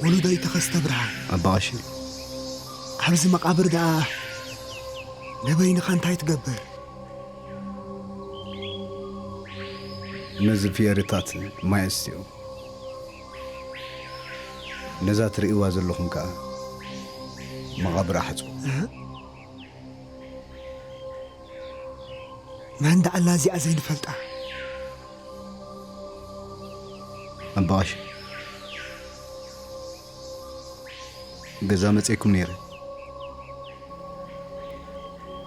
ወሉደይ ተኸስተ ብርሃን። ኣባ ቀሺ። ኣብዚ መቓብር ደኣ ንበይንኻ እንታይ ትገብር? ነዚ ፍየርታት ማይ ኣስትዮ። ነዛ ትርእይዋ ዘለኹም ከኣ መቓብር ኣሕጽቡ። እህ? መን ደኣላ እዚኣ ዘይንፈልጣ? ኣባ ቀሺ፣ ገዛ መጺእኩም ነይረ።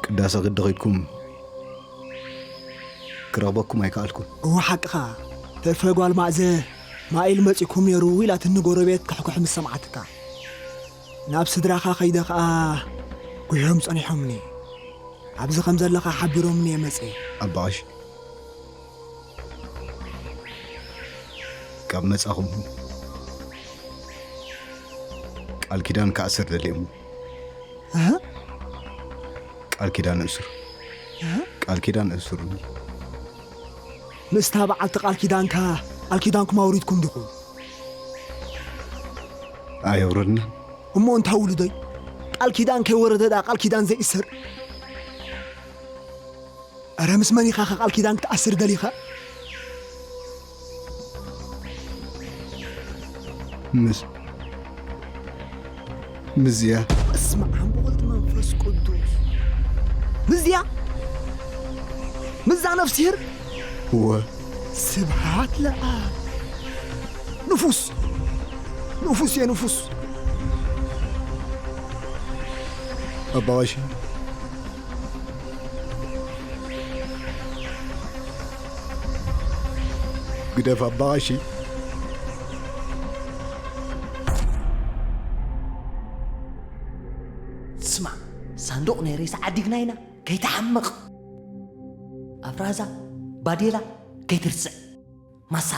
ቅዳሰ ግዲ ኸድኩም ክረኽበኩም ኣይከኣልኩን። እወ፣ ሓቅኻ። ተፈ ጓል ማእዘ ማኢል መጺእኩም ነይሩ ኢላትኒ ጎረቤት ክሕኩሕ ምስ ሰምዓትካ። ናብ ስድራኻ ከይደ ኸኣ ጉሒዮም ጸኒሖምኒ። ኣብዚ ከም ዘለኻ ሓቢሮምኒ እየ መጺኤ። ኣባ ቀሺ፣ ካብ መጻኹም ቃል ኪዳን ክኣስር ደልየ እሞ። ኣህ? ቃል ኪዳን እሱር። ኣህ? ቃል ኪዳን እሱር። ምስታ በዓልቲ ቃል ኪዳንካ ቃል ኪዳንኩም ኣውሪድኩም ዲኹም? ኣየውረድናን። እሞ እንታይ ውሉደይ? ቃል ኪዳን ከይወረደ ደኣ ቃል ኪዳን ዘይእሰር? ኣረ ምስ መን ኢኻ ቃል ኪዳን ክትኣስር ደሊኻ? ምስ፣ ምስዚኣ። በስመ ኣብ ወወልድ መንፈስ ቅዱስ። ምስዚኣ? ምስዛ ነፍስሄር? እወ። ስብሃት ለኣብ። ንፉስ! ንፉስ እየ፣ ንፉስ! ኣባ ቀሺ፣ ግደፍ ኣባ ቀሺ። ስማዕ፣ ሳንዱቕ ናይ ሬሳ ዓዲግና ኢና፣ ከይትሓምቕ። ኣፍራዛ፣ ባዴላ፣ ከይትርስዕ። ማሳ፣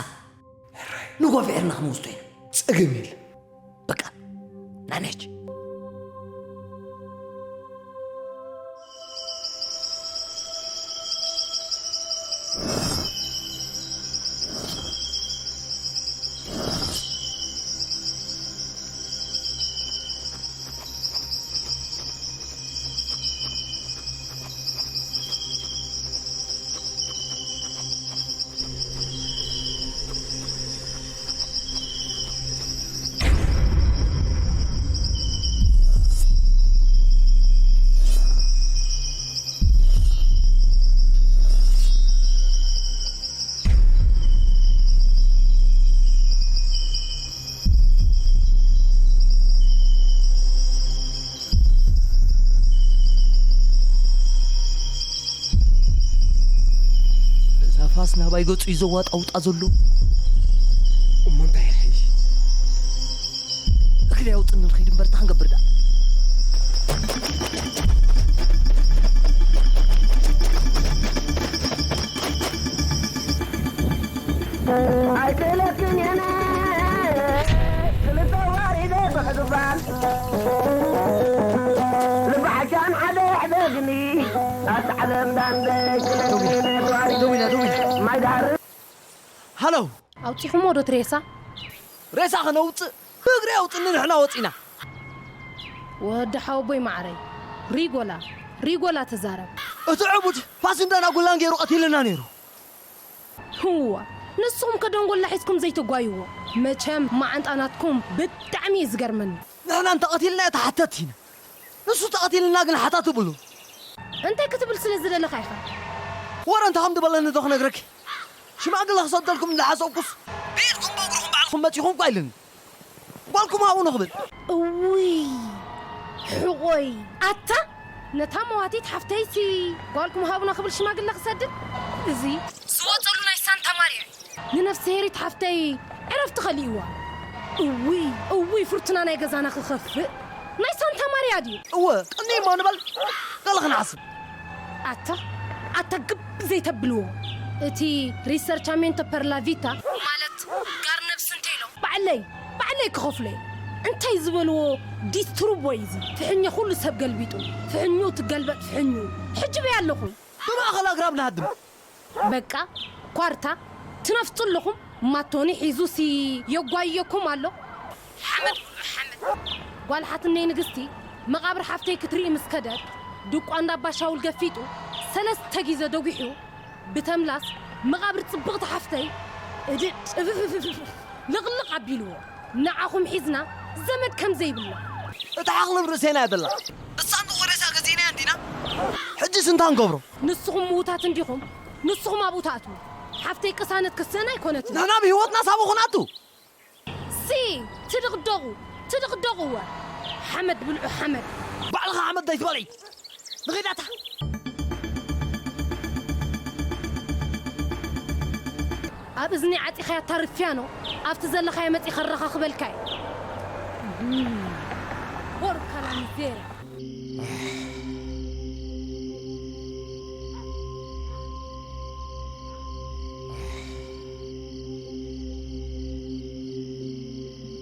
ንጎ ብዕርና ክንወስዶ ኢና። ጸገም የለን። በቃ፣ ንሕና ሕጂ። እዛ ፋስ ናባይ ገጹ እዩ ዘዋጣውጣ ዘሎ። እሞ እንታይ ይሕይሽ? እግሪ ኣውጥኒ ንኸይድ እምበር፣ እንታይ ክንገብር ደኣ? ኣይክእለክን እየ ክልተ ዋሪደ ብሕዙፋን ልቢ ሓሻን ሓደ የሕበግኒ ኣታ ዓለም ዳንደ ክለኒ ነትዋሪ ደው ኢላ፣ ደው ኢላ። ማይ ዳር ሃሎ። ኣውጺኹሞ ዶ እቲ ሬሳ? ሬሳ ከነውጽእ ብእግሪ ኣውጽኒ ንሕና ወጺና። ወዲ ሓወቦይ ማዕረይ፣ ሪጎላ፣ ሪጎላ ተዛረብ። እቲ ዕቡድ ፋስንዳና ጉላን ገይሩ ቀቲልና ነይሩ። ህዋ፣ ንስኹም ከ ደንጎላ ሒዝኩም ዘይትጓይዎ? መቸም መዓንጣ ናትኩም ብጣዕሚ እዩ ዝገርመኒ። ንሕና እንተቐቲልናዮ ተሓተትቲ ኢና። ንሱ ተቐቲልና ግን ሓታት ትብሉ። እንታይ ክትብል ስለ ዝደለኻ ኢኻ? ወረ እንታይ ከም ዝበለኒ ዶ ክነግረኪ? ሽማግለ ክሰደልኩም እንዳሓሰብኩስ፣ ብኢድኩም በእግርኹም ባዕልኹም መጺኹም እኳ ኢሉኒ። ጓልኩም ሃቡኒ ክብል። እውይ፣ ሕቖይ። ኣታ፣ ነታ መዋቲት ሓፍተይሲ ጓልኩም ሃቡና ክብል ሽማግለ ክሰድድ? እዚ ዝወጸሉ ናይ ሳንታ ማርያ እዩ። ንነፍሲ ሄሪት ሓፍተይ ዕረፍቲ ከሊእዋ። እውይ፣ እውይ፣ ፍርቱና ናይ ገዛና ክኸፍእ። ናይ ሳንታ ማርያ ድዩ? እወ፣ ቀኒሞ ንበል፣ ገለ ክንሓስብ። ኣታ፣ ኣታ ግብ ዘይተብልዎ። እቲ ሪሰርቻሜንቶ ፐር ላ ቪታ ማለት ጋር ነብሲ እንተ ኢሎም፣ ባዕለይ፣ ባዕለይ ክኸፍሎ እየ። እንታይ ዝበልዎ ዲስትሩቦ እዩ እዚ? ፍሕኛ ኩሉ ሰብ ገልቢጡ። ፍሕኙ ትገልበጥ ፍሕኙ። ሕጂ በይ ኣለኹም። ብማእኸል ኣግራብ ንሃድም። በቃ፣ ኳርታ፣ ትነፍጹ ኣለኹም። ማቶኒ ሒዙሲ የጓየኩም ኣሎ። ሓመድ፣ ሓመድ። ጓል ሓትነይ ንግስቲ መቓብር ሓፍተይ ክትርኢ ምስ ከደት፣ ድቋ እንዳ ኣባ ሻውል ገፊጡ ሰለስተ ግዜ ደጒሑ፣ ብተምላስ መቓብር ጽብቕቲ ሓፍተይ እድድ ልቕልቕ ኣቢልዎ። ንዓኹም ሒዝና ዘመድ ከም ዘይብልና። እታ ዓቕሊ ኣብ ርእሴና እያ ዘላ። እሳ እንድኹ ሬሳ ገዚእናያ እንዲና? ሕጂስ እንታይ ንገብሮ? ንስኹም ምዉታት እንዲኹም፣ ንስኹም ኣብኡ ትኣትዉ። ሓፍተይ ቅሳነት ክስእና ኣይኮነትን። ንሕና ብህይወትና ሳቡ ኹናቱ። ሲ፣ ትድቕደቑ፣ ትድቕደቑ እወ። ሓመድ ብልዑ ሓመድ። ባዕልኻ ሓመድ ኣይትበልዒ። ንኺዳታ። ኣብ እዝኒ ዓጺኻያ ታርፍያኖ፣ ኣብቲ ዘለኻዮ መጺ ከረኻኽበልካ እየ። ፖርካ ላ ሚዜርያ።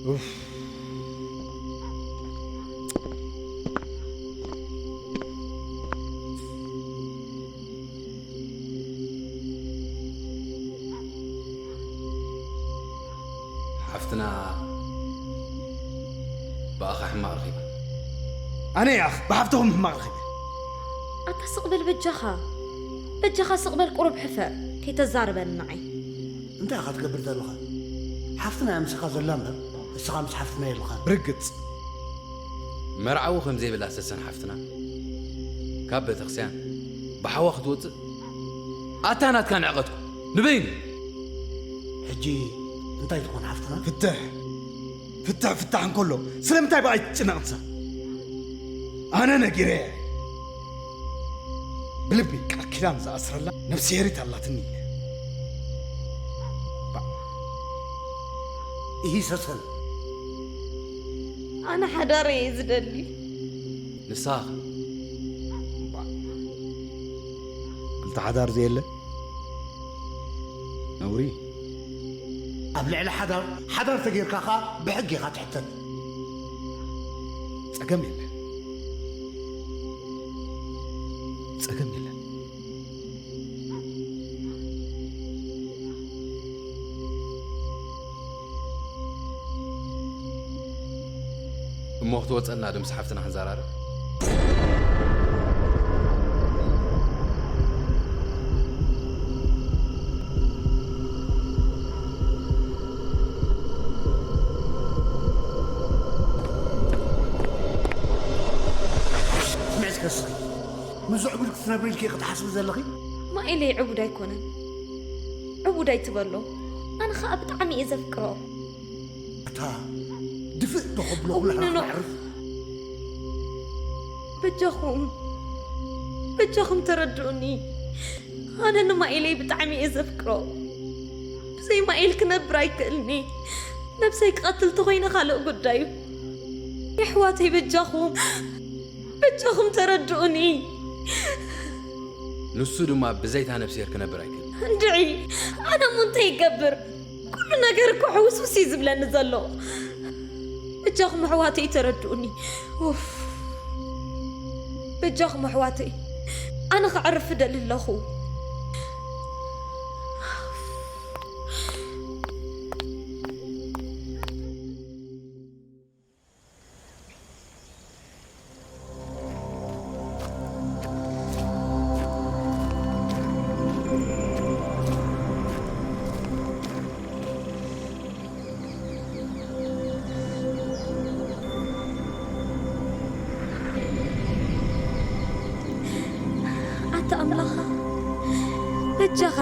ኡፍ። ሓፍትና ብኣኻ ሕማቕ ረኺባ። ኣነ ያኽ ብሓፍትኹም ሕማቕ ረኺበ። ኣታ ስቕ በል በጃኻ። በጃኻ ስቕ በል ቁሩብ ሕፈር። ከይተዛርበኒ ንዓይ። እንታይ ኢኻ ትገብር ዘለኻ? ሓፍትና እያ ምስኻ ዘላ እምበር፣ ንስኻ ምስ ሓፍትና የለኻን። ርግጽ። መርዓዊ ከም ዘይብላ ሰሰን ሓፍትና ካብ ቤተክርስትያን ብሓዋ ክትወጽእ ኣታ ናትካ ንዕቐትኩ ንበይኑ። ሕጂ እንታይ ትኾን ሓፍትና? ፍትሕ፣ ፍትሕ፣ ፍታሕ እንከሎ ስለምንታይ ብኣይ ትጭነቕ ንሳ? ኣነ ነጊረ ብልቢ ቃል ኪዳን ዝኣስረላ ነብስሄሪት ኣላትኒ ኢለ። ባ-፣ ኢሂ ሰሰን። ኣነ ሓዳር እየ ዝደሊ። ንስኻ ባ-፣ ክልተ ሓዳር ዘየለ ነውሪ። ኣብ ልዕሊ ሓዳር፣ ሓዳር ተጌርካ ኸኣ ብሕጊ ኢኻ ትሕተት። ጸገም የለ። ጸገም የለ። እሞ ክትወጸልና ዶ ምስ ሓፍትና ክንዘራረብ? ስምዒ እስከ እስኺ፣ ምስ ዕቡድ ክትነብሪ ኢልኪ ክትሓስቢ ዘለኺ? ማኢለይ ዕቡድ ኣይኮነን። ዕቡድ ኣይትበሎ። ኣነ ኸኣ ብጣዕሚ እየ ዘፍቅሮ። እታ ድፍእ ዶ ከብሎ እውንኖ። ኩላና ክነዕርፍ? በጃኹም፣ በጃኹም ተረድኡኒ። ኣነ ንማኢለይ ብጣዕሚ እየ ዘፍቅሮ። ብዘይ ማኢል ክነብር ኣይክእልኒ። ነብሰይ ክቐትል ተኾይነ ካልእ ጉዳዩ። የሕዋተይ በጃኹም፣ በጃኹም ተረድኡኒ። ንሱ ድማ ብዘይታ ነብስሄር ክነብር ኣይክእልን። እንድዒ፣ ኣነ እሞ እንታይ ይገብር? ኩሉ ነገር እኮ ሕውስውስ እዩ ዝብለኒ ዘሎ። በጃኹም ኣሕዋተይ ተረድኡኒ። ኡፍ። በጃኹም ኣሕዋተይ፣ ኣነ ከዕርፍ እደሊ ኣለኹ። ኣታ ኣምላኻ፣ በጃኻ፣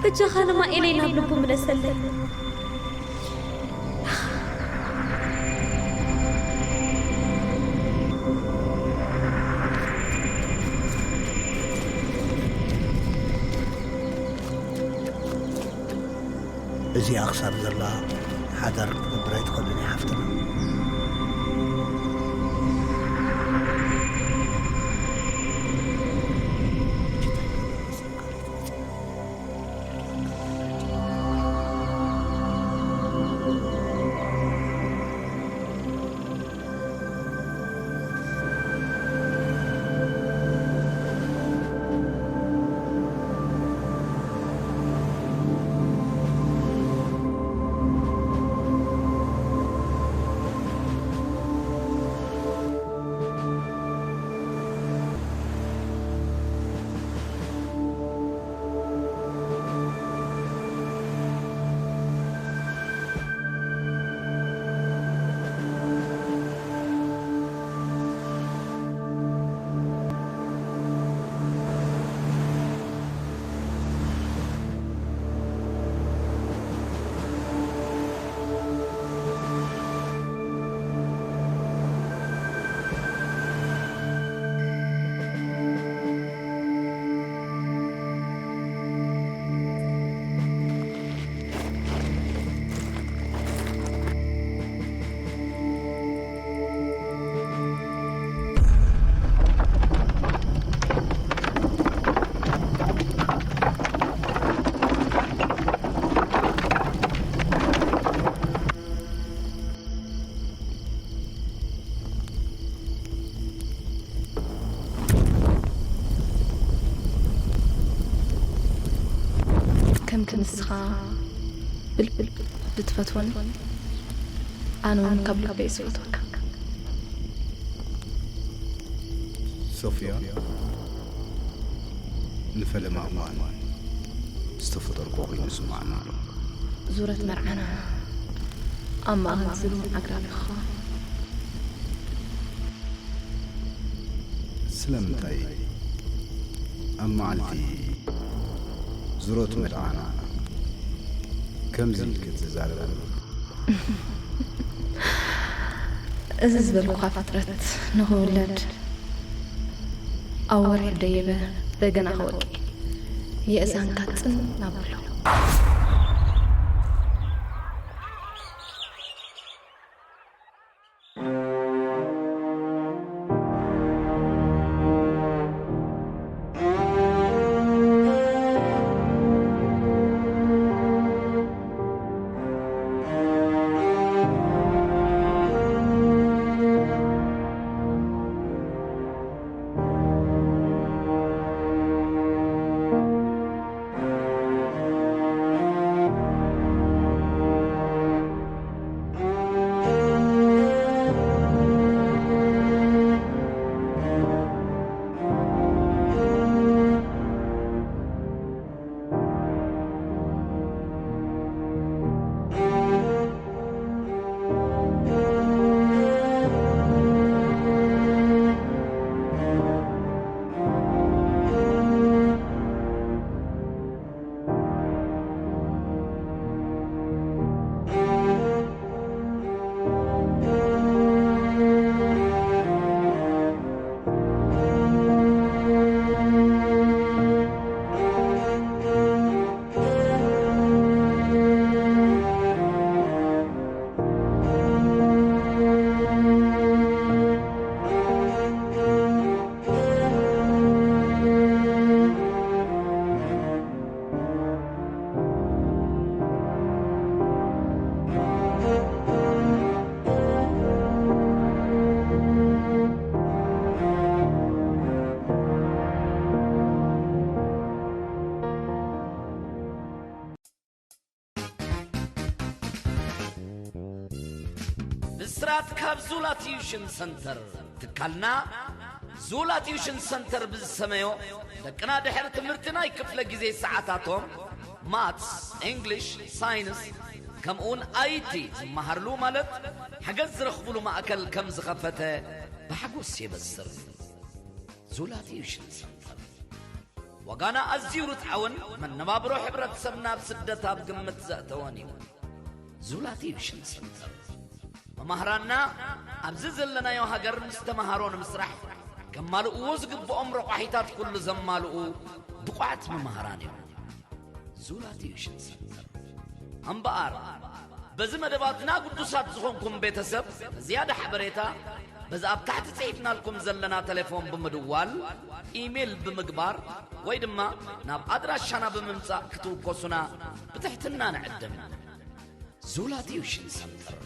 በጃኻ ንማኤለይ ናብ ልቡ ምለሰለይ። እዚኣ ክሳብ ዘላ ሓዳር ክትነብር ኣይትኽእልን እያ ሓፍትና። ክንስኻ ብልብል ብትፈትወኒ ኣነ እውን ካብ ልበይ ዝፈትወካ። ሶፍያ፣ ንፈለማ እዋን ዝተፈጠርኩ ኮይኑ ዝስማዕና ኣሎ። ዙረት መርዓና ኣብ ማእኸል ዝልም ኣግራብ ይኸ ስለምንታይ ኣብ መዓልቲ ዙረት መርዓና ከምዚ ኢልኪ ትዛረቢ ኣለኺ? እዚ ዝበልኩኻ ፍጥረት ንኽውለድ ኣብ ወርሒ ደይበ በገና ክወቂ የእዛንካ ጽን ኣብሎ። ብስራት ካብ ዙላ ቲዩሽን ሰንተር። ትካልና ዙላ ቲዩሽን ሰንተር ብዝሰመዮ፣ ደቅና ድሕሪ ትምህርቲ ናይ ክፍለ ግዜ ሰዓታቶም ማትስ፣ ኢንግሊሽ፣ ሳይንስ ከምኡውን ኣይቲ ዝመሃርሉ ማለት ሓገዝ ዝረኽብሉ ማእከል ከም ዝኸፈተ ብሓጎስ የበስር። ዙላ ቲዩሽን ሰንተር ዋጋና ኣዝዩ ርትዓውን መነባብሮ ሕብረተሰብና ኣብ ስደት ኣብ ግምት ዘእተወን እዩ። ዙላ ቲዩሽን ሰንተር መማህራንና ኣብዚ ዘለናዮ ሃገር ምስ ተመሃሮ ንምስራሕ ከማልእዎ ዝግብኦም ረቋሒታት ኩሉ ዘማልኡ ብቑዓት መማህራን እዮም። ዙላ ቲዩሽን ሰንተር እምበኣር በዚ መደባትና ግዱሳት ዝኾንኩም ቤተሰብ ንዝያዳ ሓበሬታ በዚ ኣብ ታሕቲ ጽሒፍናልኩም ዘለና ተሌፎን ብምድዋል፣ ኢሜል ብምግባር ወይ ድማ ናብ ኣድራሻና ብምምጻእ ክትውከሱና ብትሕትና ንዕድም። ዙላ ቲዩሽን ሰንተር፣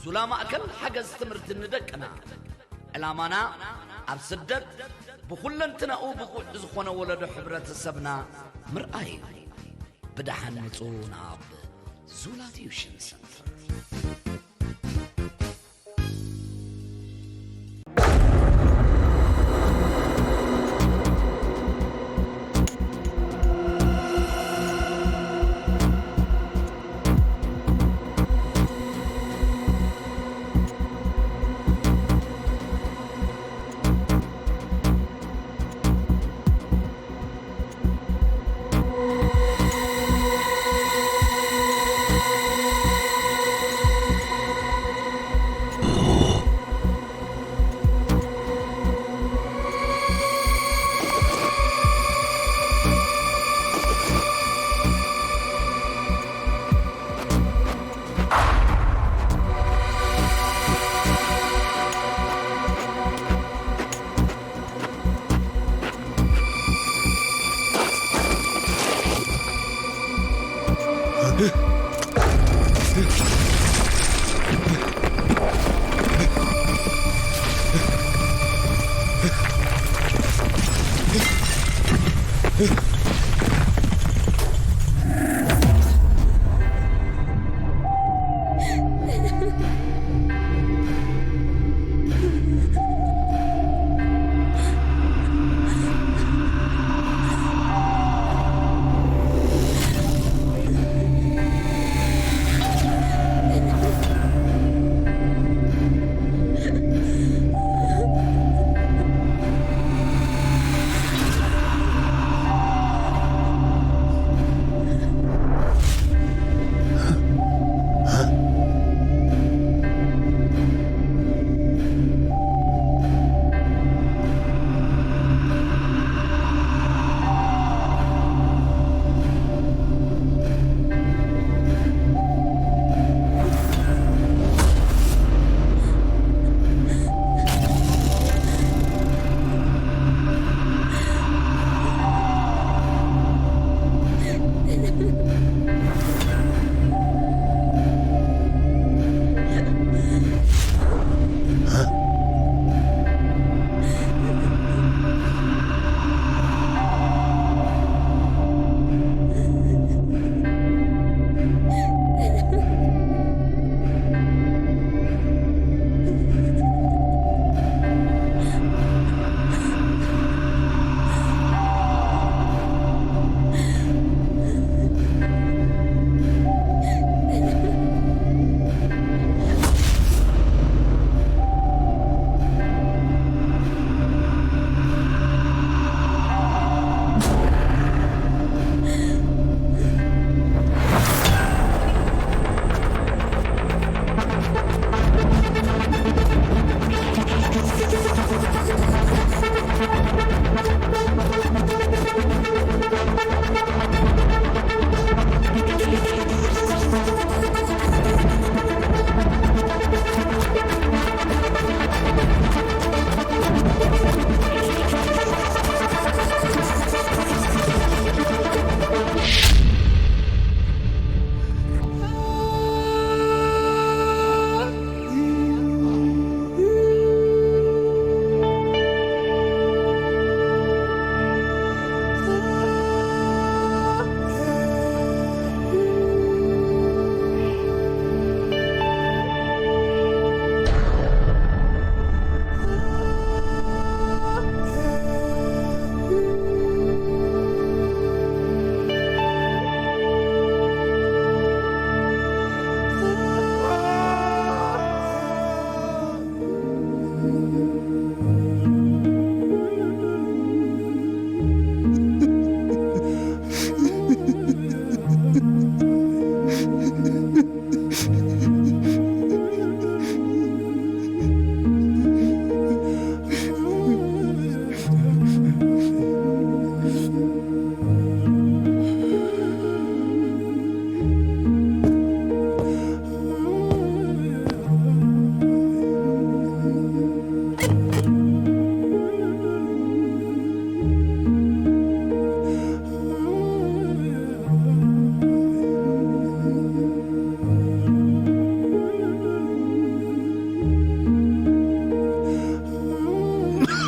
ዙላ ማእከል ሓገዝ ትምህርቲ ንደቅና። ዕላማና ኣብ ስደት ብኹለንትናኡ ብቑዕ ዝኾነ ወለዶ ሕብረተሰብና ምርኣይ እዩ። ብደሓን ምጹ ናብ ዙላ ቲዩሽን ሰንተር።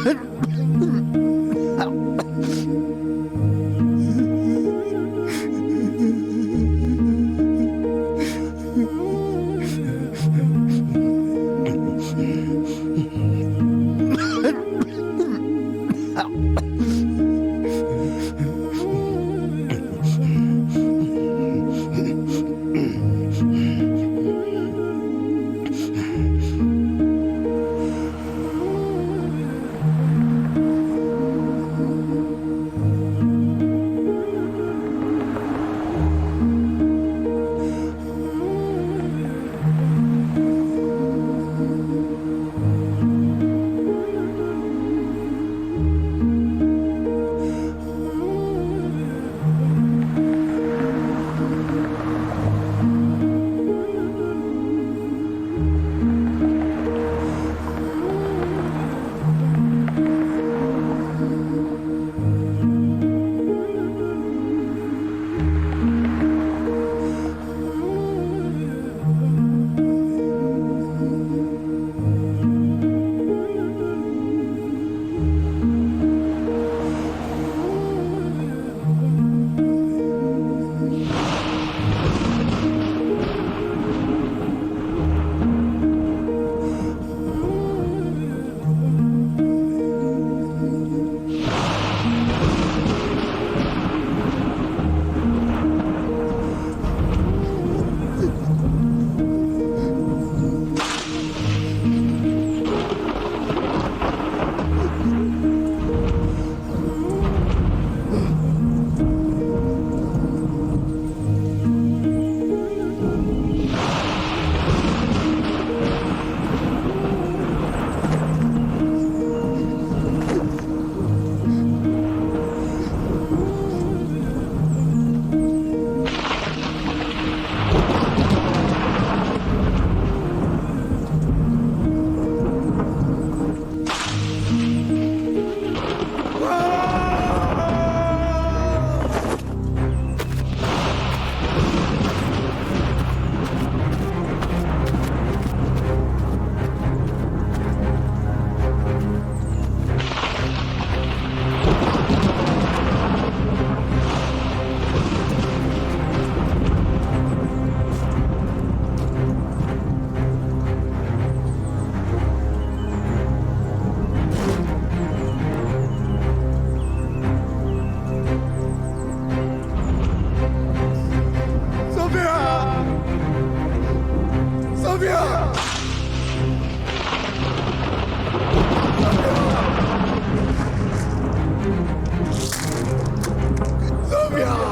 Sofia! Sofia! Sofia!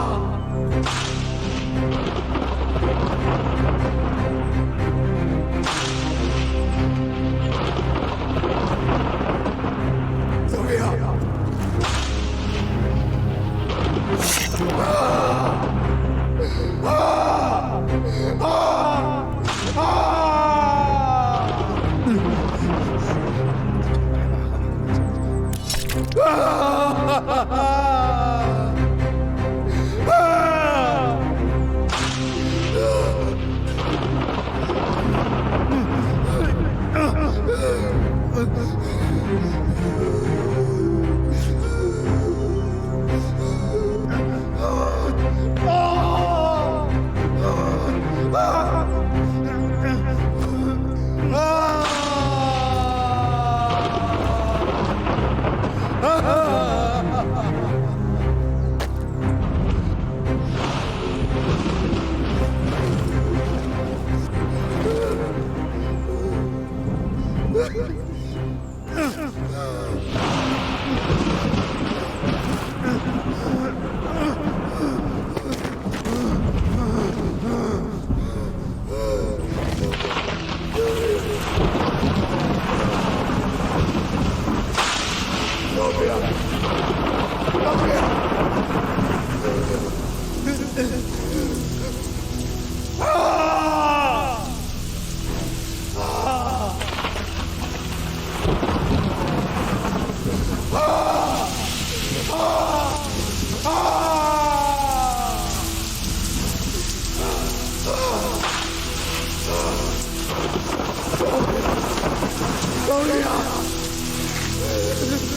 Sofia!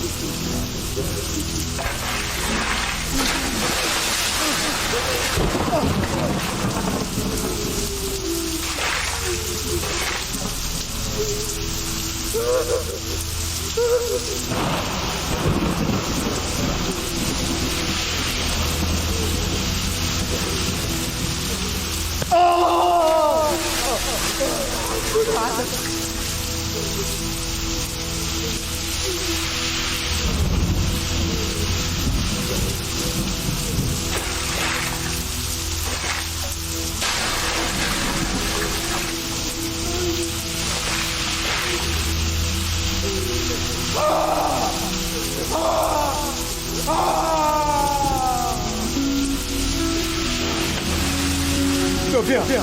ሶፊያ! ሶፊያ!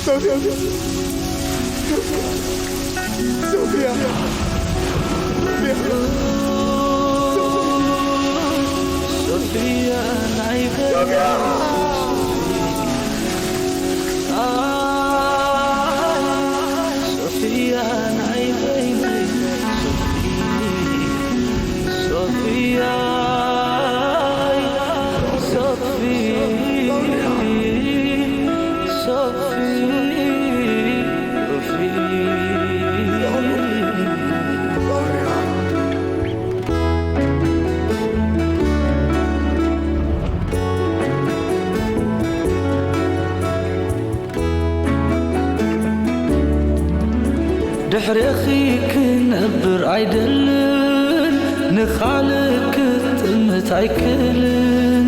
ሶፊያ! ሶፊያ! ሶፊያ! ናይ ሶፊያ! ሶፊያ ናይ በይነይ ሶፊ፣ ሶፊያ፣ ሶፊ፣ ሶፊ፣ ሶፊ። ድሕሬኺ ክነብር ኣይደልን፣ ንኻልእ ክጥምት ኣይክልን።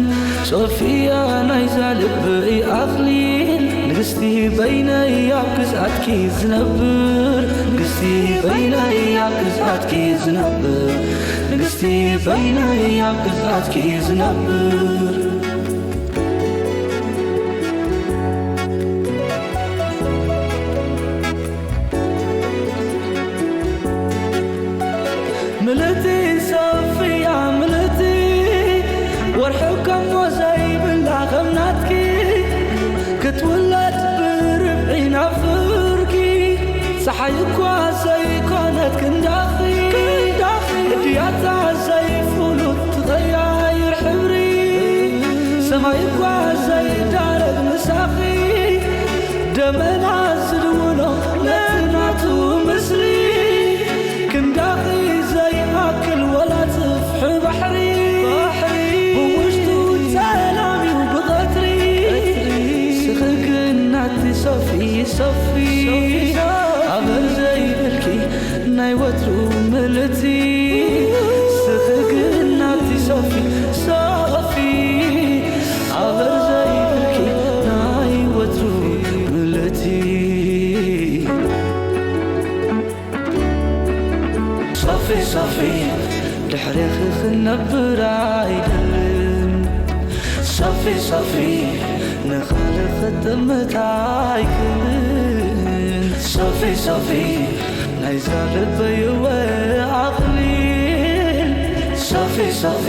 ሶፊያ ናይዛ ልበይ ኣኽሊል፣ ንግስቲ በይነይ ኣብ ግዝኣትኪ ዝነብር፣ ንግስቲ በይነይ ኣብ ግዝኣትኪ ዝነብር፣ ንግስቲ በይነይ ኣብ ግዝኣትኪ ዝነብር። ምልእቲ ሶፊያ ምልእቲ፣ ወርሒ ከሞ ዘይብላ ከም ናትኪ፣ ክትውለድ ብርብዒ ናብ ፍርቂ። ጸሓይ እኳ ዘይኮነት ክንዳኺ፣ ክንዳኺ፣ እድያታ ዘይፍሉጥ ትቐያይር ሕብሪ። ሰማይ እኳ ዘይዳረግ ምሳኺ፣ ደመና ዝድውሎ ነቲ ናቱ ምስሊ። ክንዳኺ ዘይኣክል ወላ ጽፍሒ ባሕሪ፣ ብውሽጡ ጸላም እዩ ብቐትሪ። ስኺ ግን ናቲ ሶፊ፣ ሶፊ፣ ኣበር ዘይብልኪ ናይ ወትሩ ምልእቲ። ስኺ ግን ናቲ ሶፊ፣ ሶፊ፣ ኣበር ዘይብልኪ ናይ ወትሩ ምልእቲ። ሶፊ ሶፊ ድሕሬኺ ክነብር ኣይደልን። ሶፊ ሶፊ ንኻልእ ክጥምት ኣይክልን። ሶፊ ሶፊ ናይዛ ልበይ እወ ኣኽሊል። ሶፊ ሶፊ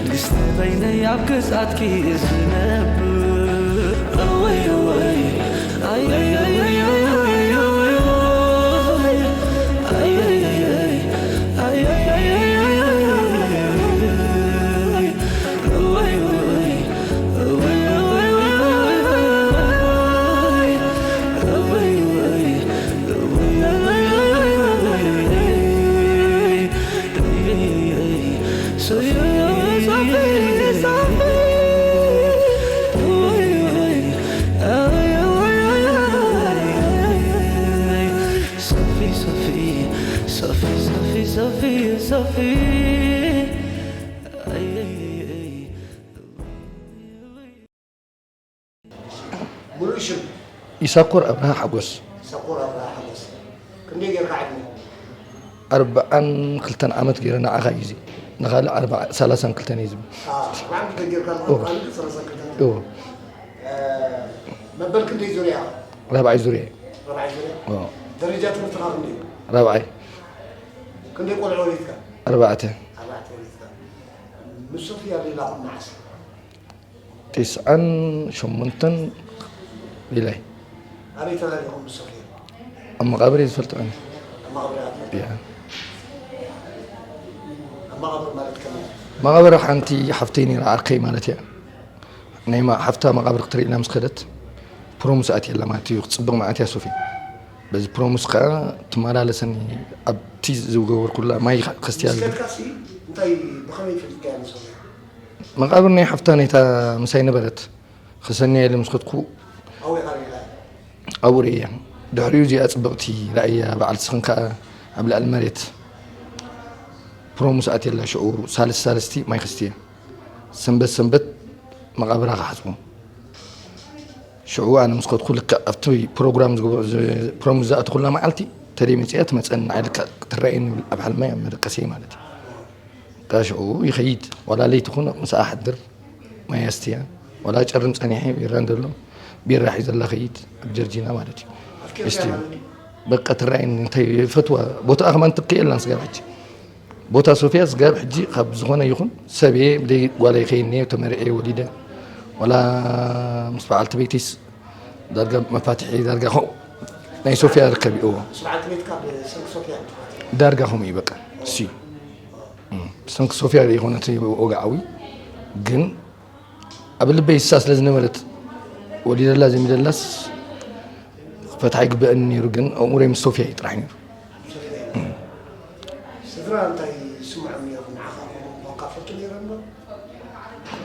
ንግስቲ በይነይ ኣብ ግዝኣትኪ ዝነብር። እወይ እወይ ሙሉእ ሽም? ይሳኮር ኣብርሃ ሓጎስ። ይሳኮር ኣብርሃ ሓጎስ። ክንደይ ጌርካ ዕድመ? ኣርብዓን ክልተን ዓመት ገይረ ንዓኻ እዩ እዚ። ንኻልእ ኣርብዓ፣ ሰላሳን ክልተን እዩ ዝብል። ኣርብዓን ክልተን ጌርካ እዎ። ንኻልእ ሰላሳን ክልተን። እዎ። እ፣ መበል ክንደይ ዙርያ? ራብዓይ ዙርያ። ራብዓይ ዙርያ? እዎ። ደረጃ ትምህርትኻ ክንደይ እዩ? ራብዓይ። ክንደይ ቆልዑ ወሊድካ? ኣርባዕተ። ኣርባዕተ ወሊድካ። ምስ ሶፊያ ሌላኹም መዓስ? ቴስዓን ሸሞንተን ሌላይ። ኣበይ ተራሪኹም ምስ ሶፊያ? ኣብ መቓብር እየ ዝፈልጦ ኣነ። ኣብ መቓብር እያ ትፈልጦ? እያ። ኣብ መቓብር ማለት ከመይ? መቓብር ሓንቲ ሓፍተይ ነይራ፣ ዓርከይ ማለት እያ። ናይ ማ-፣ ሓፍታ መቓብር ክትርኢ ኢላ ምስ ከደት፣ ፕሮም ሰዓት የላ ማለት እዩ። ክትጽብቕ መዓት እያ ሶፊ። እዚ ፕሮሙስ ከዓ ትመላለሰኒ ኣብቲ ዝገበርኩላ ማይ ከስትያ። ስከትካሲ እንታይ ብኸመይ ፈልጥካያ ንሶፍያ? መቃብር ናይ ሓፍታ ነታ ምሳይ ነበረት። ክሰንያ ኢለ ምስ ከድኩ ኣወይ ኻሪኻ? ኣብኡ ርእያ። ድሕሪኡ እዚኣ ጽብቕቲ ራእያ በዓል ስኽን ከዓ ኣብ ልዕሊ መሬት ፕሮሙስ ኣትየላ። ሽዑ ሳልስ ሳልስቲ ማይ ከስትያ፣ ሰንበት ሰንበት መቃብራ ክሓጽቦ። ሽዑ ኣነ ምስ ከድኩ ልክዕ ኣብቲ ፕሮግራም ዝገበ- ዝ- ፕሮም ዝኣተኹላ መዓልቲ ተደይ መፅያ ትመፀኒ። ንዓይ ልክዕ ክትረኣየኒ ይብል ኣብ ሓልማይ ኣብ መደቀሰይ ማለት እዩ። እታ ሽዑ ይኸይድ፣ ዋላ ለይቲ ኹን ምስኣ ሓድር፣ ማይ ኣስትያ፣ ዋላ ጨርም ፀኒሐ ቢራ እንደሎ ቢራ ሒዘላ ኸይድ ኣብ ጀርጂና ማለት እዩ። እስቲ በቃ ትረኣየኒ እንታይ ይፈትዋ። ቦታኣ ከማን ትከየላን ስጋብ ሕጂ ቦታ ሶፍያ ስጋብ ሕጂ ካብ ዝኾነ ይኹን ሰብ እየ ብደይ ጓላ ይኸይኒ ተመርዐ ወሊደ ዋላ ምስ በዓልቲ ቤትስ ዳርጋ መፋትሒ ዳርጋ ከምኡ ናይ ሶፍያ ርከብ ይእዎ ስርዓት ቤትካ ብሰንኪ ሶፍያ ዳርጋ ከምኡ እዩ በቃ እሱ ሰንኪ ሶፍያ ዘይኮነት ወግዓዊ ግን ኣብ ልበይ እሳ ስለ ዝነበረት ወሊደላ ዘሚደላስ ፈትሓ ይግበአኒ ነይሩ ግን ኣእምሮይ ምስ ሶፍያ እዩ ጥራሕ ነይሩ። ስድራ እንታይ ይስምዖም ነይሮም ንዓኻ? ሞካ ፈልጡ ነይሮም ዶ?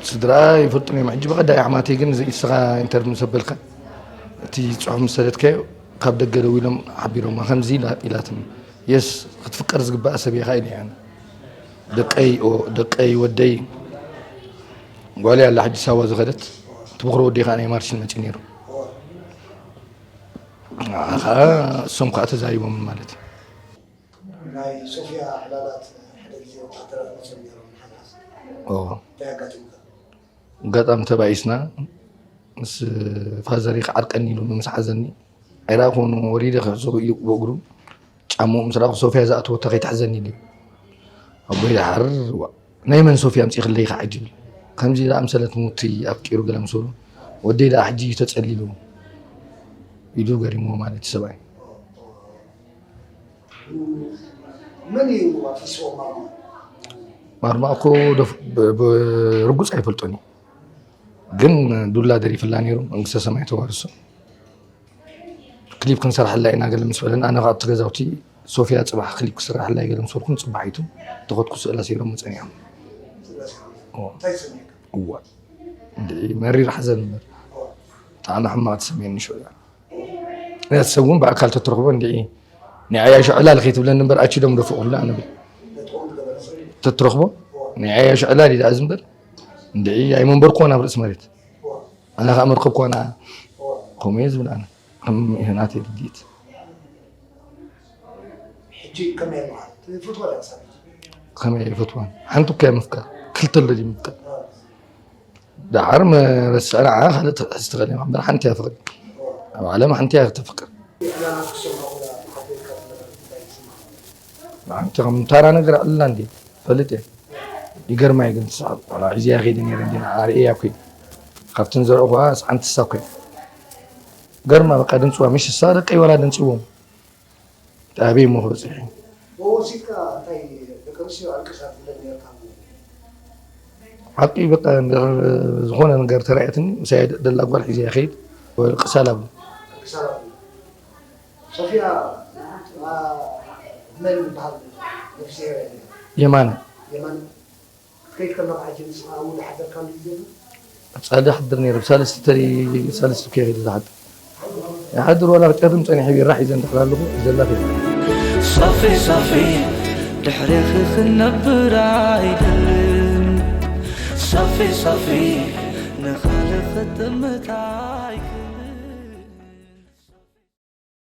ስድራ ይፈልጡ እዮም። ሕጂ ብቐዳይ ኣሕማተይ ግን እዚ ንስኻ ኢንተርቪው ምስ ኣበልካ እቲ ፅሑፍ ምስ ሰደድካዮ ካብ ደገ ደው ኢሎም ሓቢሮማ ከምዚ ኢላ- ኢላትኒ የስ ክትፍቀር ዝግባኣ ሰብ ኢኻ ኢለ ኣነ ደቀይ ኦ- ደቀይ ወደይ ጓለይ ኣላ ሕጂ ሳዋ ዝኸደት ትብክሮ ወደይ ከዓ ናይ ማርሽን መፂ ነይሩ ከዓ እሶም ከዓ ተዛሪቦምን ማለት እዩ። ናይ ሶፍያ ዕላላት ሓደ ግዜ ወታደራት መፅኦም ነይሮም ንሓላስ እንታይ ኣጋጢሙካ? ኣጋጣሚ ተባኢስና ምስ ፋዘሪ ክዓርቀኒ ኢሉ ምስ ሓዘኒ ኣይረኣኹን ወሪደ ክሕዞ ኢሉ ብእግሩ ጫምኡ ምስ ረኣኹ ሶፍያ ዝኣተወቶ ከይትሕዘኒ ኢሉ ኣቦይ ደሓር ናይ መን ሶፍያ ኣምፂእክለይ ከዓ ይብል ከምዚ ዝኣምሰለት ሙቲ ኣፍቂሩ ገለ ምስ በሎ ወደይ ደኣ ሕጂ እዩ ተፀሊሉ ኢሉ ገሪምዎ ማለት እዩ ሰብኣይ መን እዩ ኣፍሪስዎ ማማ? ማርማ እኮ ርጉፅ ኣይፈልጦን እዩ ግን ዱላ ደሪፍላ ነይሩ መንግስተ ሰማይ ተዋርሶ ክሊፕ ክንሰርሐላ ኢና ገለ ምስ በለን ኣነ ካብቲ ገዛውቲ ሶፊያ ፅባሕ ክሊፕ ክስራሕላ ገለ ምስ በልኩ ንፅባሒቱ ተኸትኩ ስእላ ሲሮም ፀኒሖም እዋ መሪር ሓዘን እምበር ብጣዕሚ ሕማቕ ተሰሚዕኒ ሽዑ እያ ሰብ እውን ብኣካል ተትረኽቦ እንዲ ናይ ዓያሹ ዕላል ከይትብለኒ እምበር ኣቺ ዶም ደፍቑላ ንብል ተትረኽቦ ናይ ዓያሹ ዕላል ኢዳ እዚ እምበር እንዲ ኣይመንበርኩ ናብ ርእሲ መሬት ኣነ ከዓ መርከብኩ ኣነ ከምኡ እየ ዝብል ኣነ ከም ናተይ ርድኢት ሕጂ ከመይ ኣለኻ ትፈትዋ ዲኻ ሳሚ ከመይ ይፈትዋን ሓንቲ እኮ እያ ምፍቃር ክልተ ኣሎ ድዩ ምፍቃር ደሓር መረስዐ ንዓ ካልእ ትሕዝ ትኽእል እያ እምበር ሓንቲ እያ ፍቕሪ ኣብ ዓለም ሓንቲ እያ ተፍቅር ዕላላት ክሰምዑ ሓበሬትካ ዝነበረ እንታይ ይስምዓካ ሓንቲ ከም ታራ ነገር ኣላ እንዲ ፈልጥ እየ ይገርማ እዩ ግን ትስሓቅ ቆልዓ ሒዘያ ከይደ ነይረ እንዲ ንዓ ርእያ እኮ እዩ ካብቲ ንዘርኦ ከዓ ሓንቲ እሳ እኮ እያ ገርማ በቃ ድምፅዋ ምሽ እሳ ደቀይ ወላ ድምፅዎም ኣበይ እሞ ክበፅሕ እዩ ወሲድካ እንታይ ደቂ ኣንስትዮ ኣልቅሳ ትብለን ነርካ ሓቂ በቃ እንድሕር ዝኾነ ነገር ተራእየትኒ ምሳይ ደላ ጓል ሒዘ ይኸይድ ወልቅሳ ላብሉ ክሳብ ሶፊያ መን ይበሃል ነፍስሄር የማነ የማነ ክትከይድ ከለኻ ሕጂ ንስኻ እውን ሓደርካ ንግዜ ጻዲ ሓድር ነይሩ ብሳልስቲ ተሪ ሳልስቲ ከይኸይድ ዝሓድር ይሓድር ዋላ ክጨርም ጸኒሐ ቢራ ሒዘ እንድሕር ኣለኹ ዘላ ከይድ ሶፊ ሶፊ ድሕሬኺ ክነብር ኣይደልን ሶፊ ሶፊ ንኻልእ ክጥምት ኣይክእል